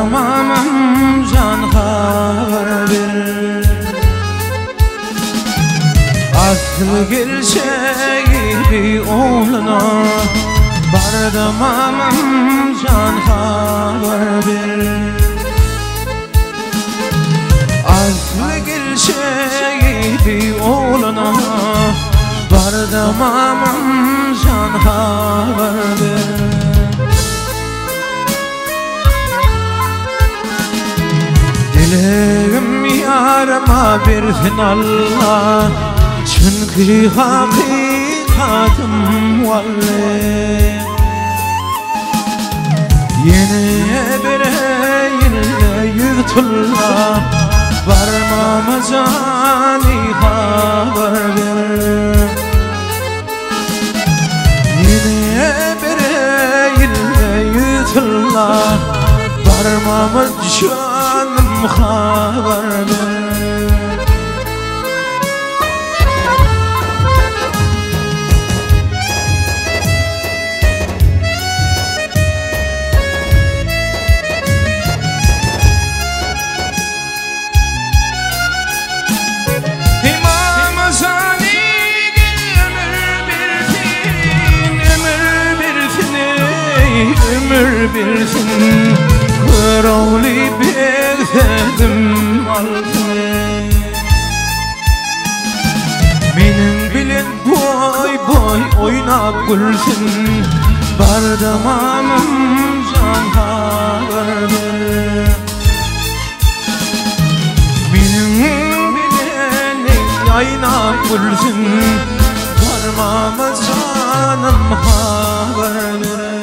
Barda mamam jan habar ber. Asly gelşegi ogluna Barda mamam jan habar ber. Asly gelşegi ogluna Barda mamam jan habar ber. Dilegim ýaryma bersin Allah, Çünki hakykatym wally. Ýene bereýin-le 100 tylla, Barmama jany habar ber. Ýene bereýin-le 100 tylla, Barmama janym habar ber. Imam Zani ömür bersin, ömür bersin, ey, ömür bersin. Köroğlu begzedim altın. Menin bilen boy boy oynap gülsün. Barda mamam can habar ber. Menin bilen yaynap gülsün. Barmama canım habar ber.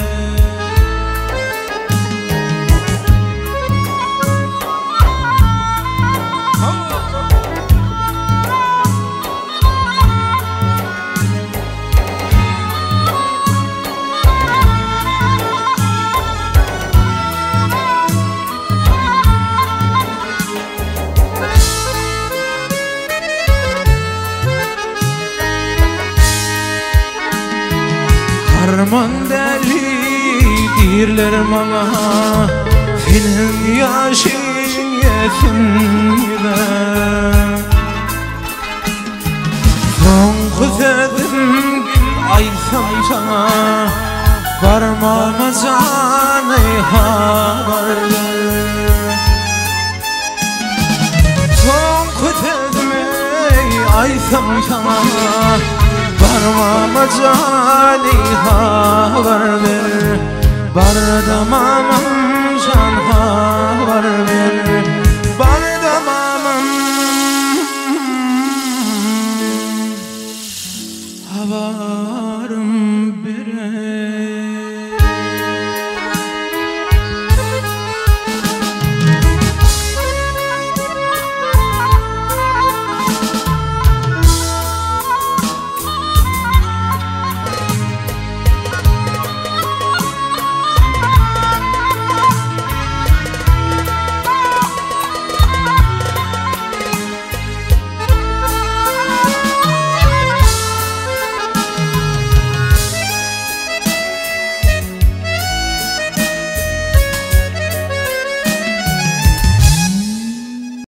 Harman deli dirler bana, Senin yaşın yesin bize. Soňky sözüm aýtsam sana, Barmama jany habar ber. Soňky sözüm aýtsam sana, Barmama jany habar ber. Barda mamam jan habar ber.